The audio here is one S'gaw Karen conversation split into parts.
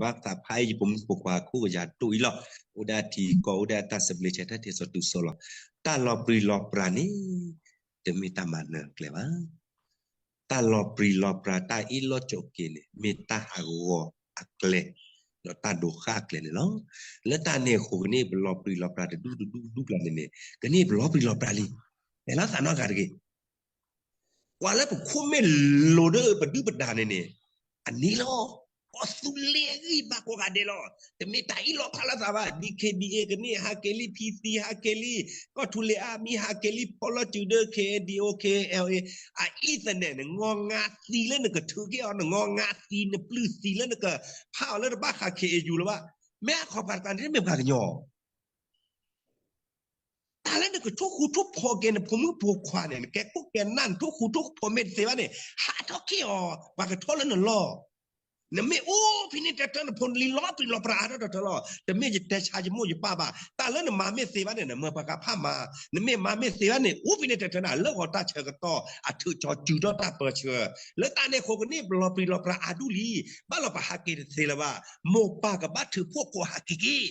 ဘၣ်သးဖးအံၤ ယပိာ်မုၣ်ပိာ်ခွါခိၣ်ကယၤဒိၣ်အံၤလီၤ. အိၣ်ဒၣ်ထံကီၢ် အိၣ်ဒၣ်တၢ်သဘျ့ ဆဲးတၢ်ထံၣ်စီၤတုၤစီၤလီၤ. တၢ်လီၤပြံလီၤပြါန့ၣ် တမ့ၢ်တၢ်မၤနၢၤအကျဲဘၣ်. တၢ်လီၤပြံလီၤပြါ တၢ်အ့ၣ်လိာ်ဆိးက့န့ၣ် မ့ၢ်တၢ်ဟးဂီၤအကျဲ ဒီးတၢ်ဒိးဃၣ်အကျဲန့ၣ်လီၤ. လၢတၢ်န့ၣ်အဃိကန့ၣ် ပလီၤပြံလီၤပြါတဒူၣ်တဒူၣ်တဒူၣ်ကျါန့ၣ်န့ၣ် ကန့ၣ်ပလီၤပြံလီၤပြါလံ. တဲလီၤသးနီတဂၤတဂ့ၤ ကွၢ်လၢပခိၣ်မ့ၢ်လိၤဒီးပဒုၣ်ပဒါန့ၣ်န့ၣ် အန့ၣ်လီၤ. ကီၢ်သူလ့ၤအဂံၢ်ဘါကိးဂၤဒဲးလီၤ. တမ့ၢ်တၢ်အ့ၣ်လိာ်ဖးလိာ်သးဘၣ်. ဒ် ခ့ၣ်ဘံၣ်အ့ၣ် ကန့ၣ် ဟးက့ၤလံ ဖံသံ ဟးက့ၤလံ ကီၢ်သူလ့ၤအါမံၤ ဟးက့ၤလံ ဖီလီၤစုၤဒီး ခ့ၣ်အဲၣ်ဒံၣ်အိၣ် ခ့ၣ်အဲၣ်အဲလ်အ့ၣ် အအံၣ်သနဲၣ် နငီၢ်ငါသံလၢနကထုးက့ၤအီၤ နငီၢ်ငါသံ နပျုၢ်သံလၢနကဖးအီၤလၢတဘၣ်ဃး ခ့ၣ်အဲၣ်ယူၣ် လၢၤဘၣ်. မ့ၢ်အခီပၤတကျါန့ၣ် တမ့ၢ်ပှၤကညီ တၢ်လၢနကထိၣ်ဃူထိၣ်ဖိးက့ၤနဖိမုၣ်ဖိခွါန့ၣ် နကဲခိၣ်ကဲနၢ် နထိၣ်ဃူထိၣ်ဖိးမ့ၢ်တသ့ဘၣ်န့ၣ် ဟးထီၣ်က့ၤအီၤ ပှၤကထီၣ်လၢနလီၢ်. နမ့ၢ်အိၣ်ဖဲန့ၣ်တထၢ နဖိနလံၤလီၤပြံလီၤပြါအါထီၣ်တထၢလီၤ. တမ့ၢ်ယတဲဆါယမိၢ်ယပၢ်ဘၣ်. တၢ်လၢနမၤမ့ၢ်သ့ဘၣ်န့ၣ် နမၤပှၤကဖးမၤ, နမ့ၢ်မၤမ့ၢ်သ့ဘၣ်န့ၣ် အိၣ်ဖဲန့ၣ်တထၢန့ၣ် အလၢဂီၤတၢ်ဆၢကတီၢ် အထုးကၠီစုၤထီၣ်တၢ်ပၢဆှၢ, လၢတၢ်န့ၣ်အဃိကန့ၣ် ပလီၤပြံလီၤပြါအါဒူၣ်လံ, ဘၣ်လီၤပဟးက့ၤတသ့လၢၤဘၣ်. မိၢ်ပၢ်ကဘၣ်ထုးဖှိၣ်ကိးဟးက့ၤက့ၤ,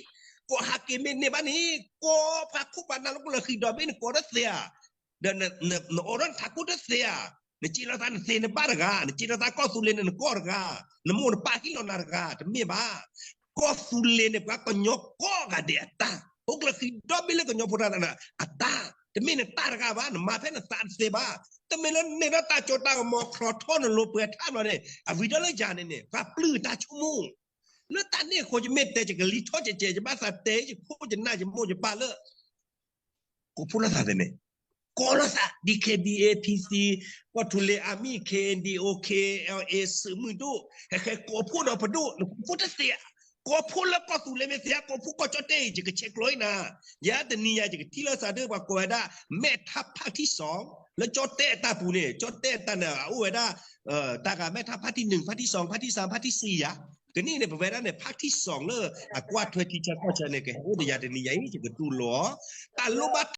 ကိးဟးက့ၤမ့ၢ်န့ၢ်ဘၣ်န့ၣ် ကိးပှၤခိၣ်ပှၤနၢ်လၢကလၢာ်ဃံဒီဘ့ၣ် နကိးတသ့ဧါ, ဒီးနအိးထီၣ်နထးခိၣ်တသ့ဧါ, နစံးလီၤသးနသ့နဘၣ်တဂၤ, နစံးလီၤသးကီၢ်သူလ့ၤန့ၣ်နကီၢ်တဂၤ, နမိၢ်နပၢ်ဟ့ၣ်လီၤနၤတဂၤ, တမ့ၢ်ဘၣ်. ကီၢ်သူလ့ၤန့ၣ် ပှၤကညီကိးဂၤဒဲးအတၢ်, အိၣ်ကျၢၤဃံဒီဘ့ၣ်လၢကညီဖိတၢ်နၤအတၢ်, တမ့ၢ်နတၢ်တဂၤဘၣ်, နမၤဖဲနသးတသ့ဘၣ်. တမ့ၢ်လၢန့ၢ်ဒီးတၢ်စိတၢ်ကမီၤ ချီထီၣ်နလိၤပှဲၤထါဘျီန့ၣ် အဝံၤဒီးလၢယၤန့ၣ်န့ၣ် ပှၤပျုၢ်တၢ်ဆိကမိၣ် လၢတၢ်န့ၣ်အဃိ ယမ့ၢ်တဲယကလံၤထီၣ်ကဲးကဲး ယဘၣ်သးတဲယခိၣ်ယနၢ်ယမိၢ်ယပၢ်လၢ ကိးဖှိၣ်လိာ်သးသ့န့ၣ်, ကိးလိာ်သး ဒ် ခ့ၣ်ဘံၣ်အ့ၣ် ဖံသံ, ကီၢ်သူလ့ၤအါမံၤ ခ့ၣ်အဲၣ်ဒံၣ်အိၣ် ခ့ၣ်အဲၣ်အဲလ်အ့ၣ် စုးမုၢ်ဒိၣ်, ဟဲဟဲကိးဖှိၣ်ဒီးပဒိၣ် နကိးဖှိၣ်တသ့ဧါ. ကိးဖှိၣ်လၢကီၢ်သူလ့ၤမ့ၢ်သ့ဧါ, ကိးဖှိၣ်ကီၢ်ကၠီၣ်တဲၣ်အံၤ ယကဆဲးကျိးအံၤနၤ, ယတနံၤယၤ ယကထံၣ်လိာ်သးဒီးပှၤကိးဝဲဒၣ် မဲၣ်ထါဖးထံၣ်စီၤ, လၢကၠီၣ်တဲၣ်အတၢ်ပူၤန့ၣ် ကၠီၣ်တဲၣ်အတၢ်န့ၣ် အအိၣ်ဝဲဒၣ် တၢ်ဂၤမဲၣ်ထါဖးထံၣ်နုၣ် ဖးထံၣ်စီၤ ဖးထံၣ်သၢ ဖးထံၣ်သၢယၤ, ကနံၣ်န့ၣ် ပဝဲဒၣ်န့ၣ် ဖးထံၣ်စီၤလၢအကွၢ်ထွဲထံဆၢကီၢ်ဆၢန့ၣ် ကဟဲအိၣ်ဒီးယၤတနံၤယၤအံၤ ယကတူၢ်လိာ်အီၤ, တၢ်လိၣ်ဘၣ်